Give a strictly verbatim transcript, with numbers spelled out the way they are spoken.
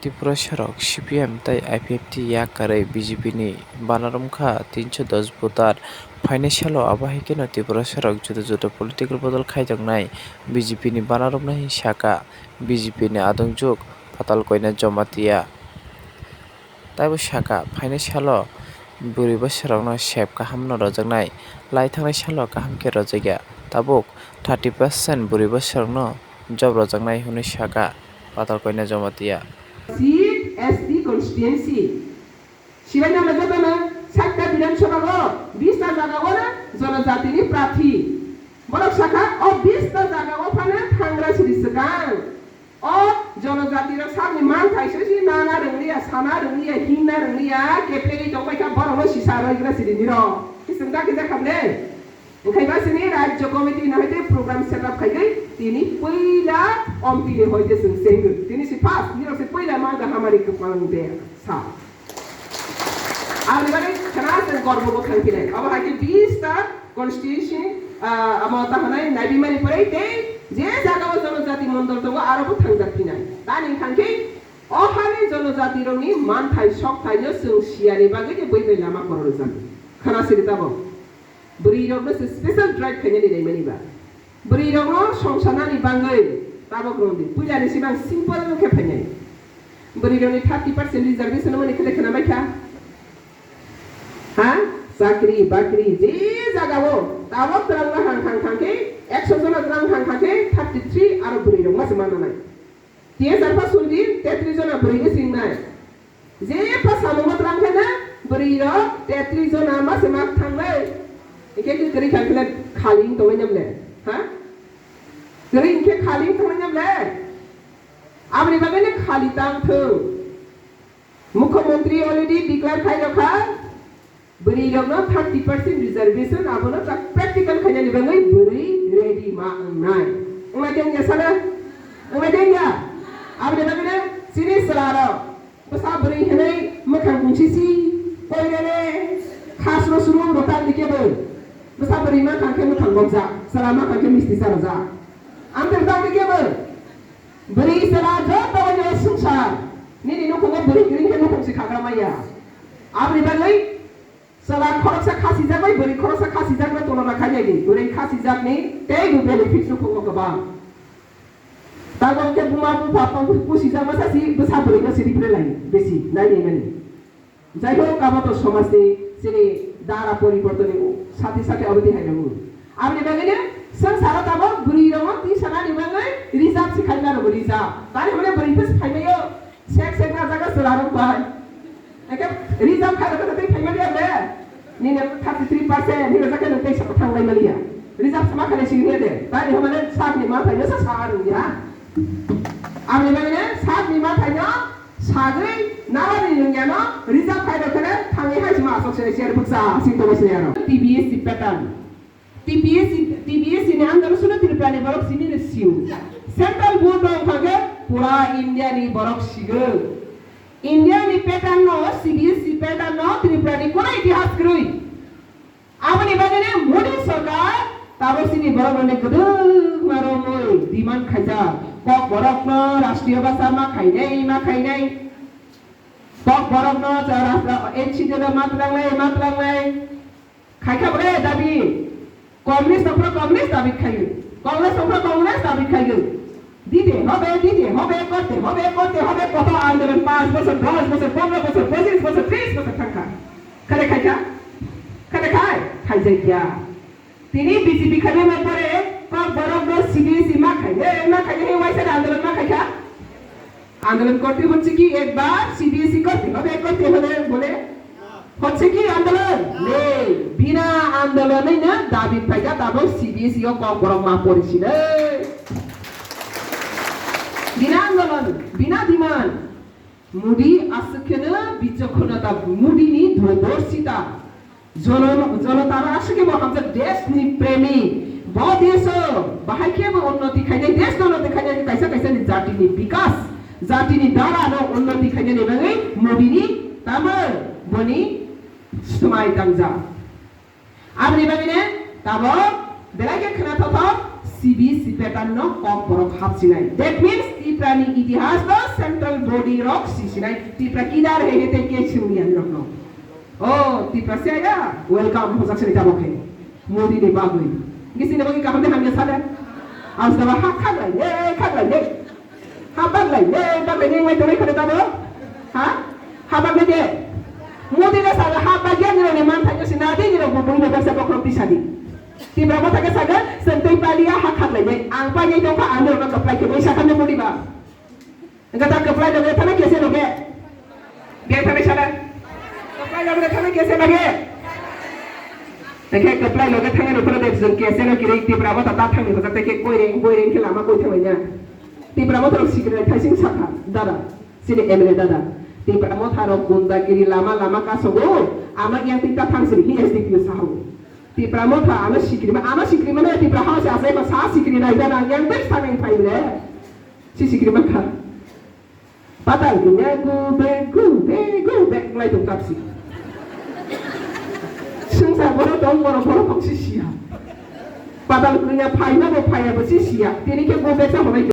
Tripura sorok C P M tei I P F T yak karwi B J P ni bana romkha tinso dos voter. Phainai salo abo hai kheno Tripura sorok juda juda political bodol khaijaknai B J P ni bana romnai, sakha B J P ni adongjwk Patal Koina Jamatia. Taibo sakha, phainai salo bwrwi bwsarokno sep kahamno rojaknai, lai thangnai salo kaham khe rojakya. Tabuk thirty percent bwrwi bwsarokno job rojaknai hwnwi sakha Patal Koina Jamatia. Seat S T constituency. Sibaino jotono satta Bidhan Sabha o bista jaga o na jonojatini prathi. Borok sakha o bista jaga o phano thangra siri swkang. O jonojati rok sakni manthai se si nana rwngliya, sana rwngliya, hinna rwngliya, keplengwi tongbai kha borokno sisa roigra siri nirok. Kising da kisa khamle. Okhai ba sini Rajya Committee no hoite program set up khaigwi tini puila ompini hoite chwng chengwi. Tini si first, nirok si puila ma ga hamari kwpang de sa. Aboni bagwi khana chwng gorbo bo thangphinai. Abo hai khe bista constituency, ah, amo ta hwnai naibimani pore tei je jaga o jonojati mondol tongo aro bo thangjak phinai. Tani thangkhe o hani jonojati rokni manthai sokthai no chwng siyani bagwi je bui bai lama korok rwjak. Khana siri tabok. Bwrwi rokno se special drive khainani naimani ba. Bwrwi rokno songsanani bangwi tabok rwngdi. Puilani sibang simple khe phainai. Bwrwi rokni thirty percent reservation mani khede khna mai kha. Ha? Chakri, bakri, je jaga o tabok twlang na hang hang hang khe, ekso jona twlang hang hang khe, thirty three aro bwrwi rok ma se mananai. T S R pa suldi tetris jona bwrwi bwswingnai. Je pa samungma twlang khe na bwrwi rok tetris jona ma se ma thangnai. Ike ke kwrwi kha khle khali wng tongwi nam le. Ha? Kwrwi wng khe khali wng tongwi nam le. Aboni bagwi no khali tang thung. Mukhyamantri already declare khai rokha. Bwrwi rokno thirty percent reservation abono ta practical khainani bagwi bwrwi ready ma wngnai. Wngnai tei wngya sana? Wngnai tei wngya? Aboni bagwino chini chwla rok bwsa bwrwi hinwi mwkhang kungsisi koirere khasro suru rwkha ni kebo. Bwsa bwrwi ma khang khe mwkhang bokjak, chwla ma khang khe misti charwjak. Amtwng tangni kebo. Bwrwi chwla joto ni swngchar nini nukhungo bwrwi kwrwi khe nukhung se khagra maya. Aboni bagwi Chwla khoroksa khasijak bai bwrwi khoroksa khasijak no tolona khainai di. Bwrwi khasijakni teibo benefit nukhungo kwbang. Tabok khe buma bupha tong pusijak masa si bwsa bwrwi no siri phre lai besi nai nai mani. Jai hok, abo to somajni chini dara poribortonni sati sati abo twi hai nango. Aboni bagwi no swng saro tabok bwrwi rokno twi sanani bagwi reserve si khaina rwgo reserve. Tani hwnba bwrwi phas phaimaio. Sek sek na jaga chwla rok bai. Eke reserve khai rok tei phaima liya le. Nini thirty three percent ni jaga nang tei sa thang lai maliya. Reserve sama khale si liya de. Tani hwnba le sak ni ma thai sa sa rung ya. Aboni bagwi ne sak ni ma thai no sagwi nala ni nung ya no reserve khai rok khale thangwi hai sima asok se share buksa sing to se ya no. T B S C pattern. T P S C, T P S C ni under o suno Tripura ni borok simi ni siu. Central board rok wngkha khe pura India ni borok sigo. India ni pattern no, C B S C pattern no Tripura ni kono itihas kwrwi. Aboni bagwi ni Modi sarkar tabok sini borok rok ni kwdwkma romwi demand khaijak. Kok borok no rashtriya bhasha ma khainai, ma khainai. Kok borok no cha-, rashtra-, N C D no ma twlangnai, ma twlangnai. Khai kha bre dabi. Communist tongphuru Communist dabi khaigwi. Congress tongphuru Congress dabi khaigwi. Dite hobe, dite hobe, korte hobe, korte hobe, koto andolon panch bochor, dos bochor, pondro bochor, pochis bochor, tris bochor thangkha. Khade khai kha? Khade khai? Khaijakya. Tini B J P khaima pore kok borok no C B S E ma khai, eh, ma khai, eh, waisa andolon ma khai kha? Andolon korte hocche ki ekbar C B S E korte hobe, korte hobe bole? Hocche ki andolon? Nei, bina andolon no dabi phaikha tabok C B S E o kok borok ma porisinai. Bina andolon, bina demand. Modi aswk kheno bichokkhonata, Modi ni durdorshita. Jono-, jonotaro aswk khe bo hamjak desh ni premi. Bo desh o bahai khe bo unnoti khainai, desh no unnoti khainai, kaisa kaisa ni jati ni bikas, jati ni dara no unnoti khainani bagwi Modi ni tamo boni swmai tangjak. Aboni bagwi ne tabok belai khe khna thokthok C B C pattern no kok borok hapsinai. That means Tipra ni itihas no central body rok sisinai. Tipra kidar he he te ke chwngya rok no. Oh, Tipra se ya. Welcome hojak sini tabok he. Modi ni bagwi. Ngi sini bagwi kaham de hamya sada. Ang sama ha khaglai ne, khaglai ne. Ha baglai ne, baglai ne, wai tore khare tabo. Ha? Ha baglai de. Modi na sala ha bagya ni rok ni man thai sina de ni rok bubui ne baksa bokrok tisadi. Tipra Motha khe saga, sentei paliya ha khaglai ne. Ang pai ne tongkha ang ni rok no kaplai khe bai sakha ne modi ba. Engkha ta kwplai loge thana kese loge. Biyang thani sana. Kwplai loge thana kese loge. Engkhe kwplai loge thangani phano de jwng kese no kiri Tipra Motha ta thangni hojak tei khe koireng boireng khe lama koi thanglai na. Tipra Motha rok sikiri nai thaising sakha dada. Sini M L A dada. Tipra Motha rok gundagiri lama lama kasogo. Ama yang tik ta thang sini hi S D P O saho. Tipra Motha ano sikiri ma ano sikiri ma na Tipra House asai ma sa sikiri nai dada yang bek thangni phai le. Si sikiri ma kha. Patal kanya go back, go back, go back, ngai tong tapsi. Sengsa boro tong boro boro tong si siya. Patal kanya phai na bo phai ya bo si siya. Tini khe go back sa honai